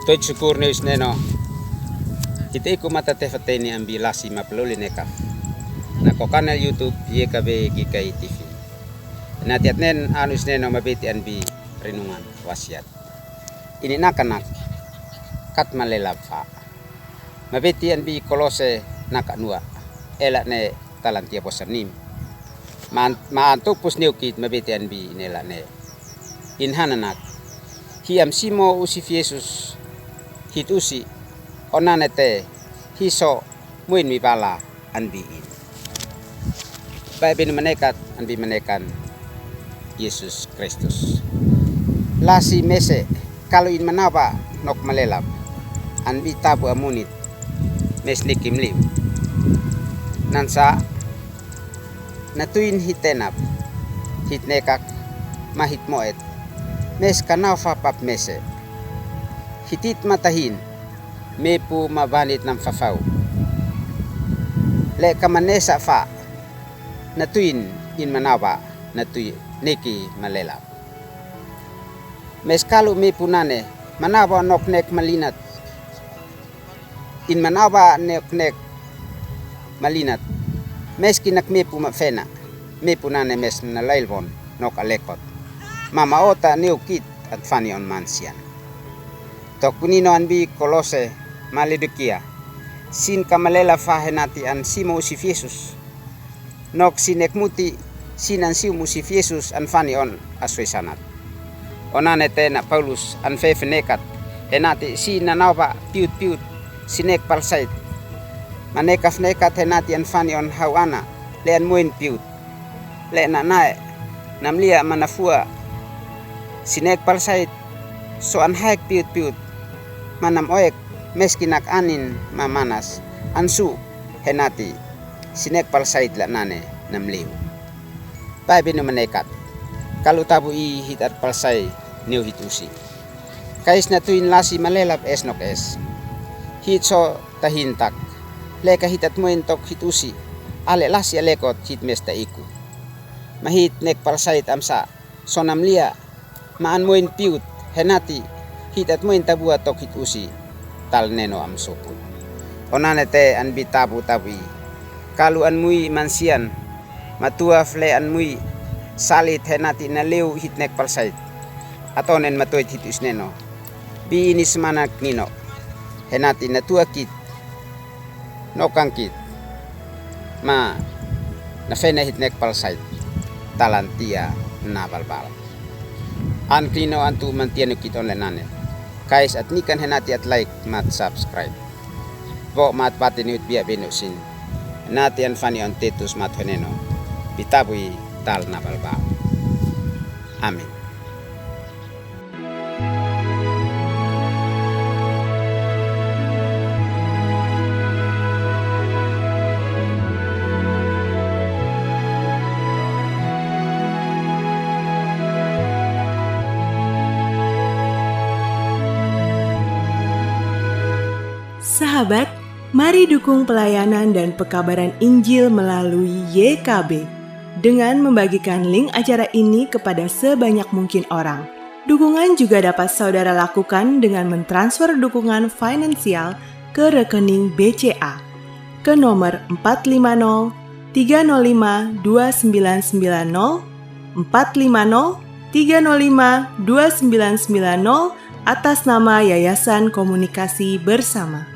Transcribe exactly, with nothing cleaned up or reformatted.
Toit sukul ni usneno. Ite iku mata tefa teni ambi lasi mapaluli neka. Na ko kanal YouTube ye kabe ki kai T V. Na tiat nen anu usneno mabeti anbi renungan wasiat. Ini nakanak kat malelap fa. Mabeti anbi Kolose naka nua. Ela ne talantia bosa nim. Ma, ma antuk pus niukit mabeti anbi nela ne. In hananak. Hi am simo usif Yesus. Hit usi. Onane te. Hi so. Muin mi bala anbi in. Bae benu manekat anbi manekan Yesus Kristus. Lasi mese kalu in manaba nok malelap anbi tabu amunit mes nikim liu. Nansa natuin hitenap hit nekak mahit moet mes kanau fa pap mese. Hitit matahin mepu mabanit nam fafau. Le kamanesa fa natuin in manaba natui neki malelap. Mes kalu mepu nane manaba nok nek malinat. In manaba nok nek malinat. Mes kinak mepu mafena mepu nane mes na lailbon nok alekot. Mama ota niukit at fani on mansian. Tok kunino anbi Kolose maledukia. Sin kamalela fa henati an simo usif Yesus. Nok sinek muti sin an sium usif Yesus an fani on asoi sanat. Onane te na Paulus an fefenekat henati sin nanaba piut piut sinek palsait. Manekaf nekat henati an fani on hau ana le an moin piut. Le na nae namlia manafua sinek palsait so an haek piut piut. Manam oek mes kinak anin mamanas ansu henati sinek palsait la nane namliu. Bae binu manekat kalu tabu i hit at palsai niu hit usi. Kais natuin lasi malelap es nok es. Hit so tahin tak le ka hit at moin tok hit usi. Ale lasi alekot hit mes ta iku. Ma hit nek palsait amsa so namlia ma an moin piut henati hit at moin tabua tok hit usi. Tal neno am soput. Onane te anbi tabu tabu i kalu an mui mansian matuaf le an mui salit henati naliu hit nek palsait. Atonen matoit hit usneno bi ini smanak nino henati natua kit nokang kit ma nafene hit nek palsait. Talantia na balbal an kino antu mantianu kit on le nane. Kais at nikan henati at like mat subscribe. Bo mat pati niut bia binu sin nati an fani on tetus mat heneno. Bitabui tal na balbal. Amin. Sahabat, mari dukung pelayanan dan pekabaran Injil melalui Y K B dengan membagikan link acara ini kepada sebanyak mungkin orang. Dukungan juga dapat saudara lakukan dengan mentransfer dukungan finansial ke rekening B C A ke nomor empat lima nol tiga nol lima dua sembilan sembilan nol, empat lima nol tiga nol lima dua sembilan sembilan nol, atas nama Yayasan Komunikasi Bersama.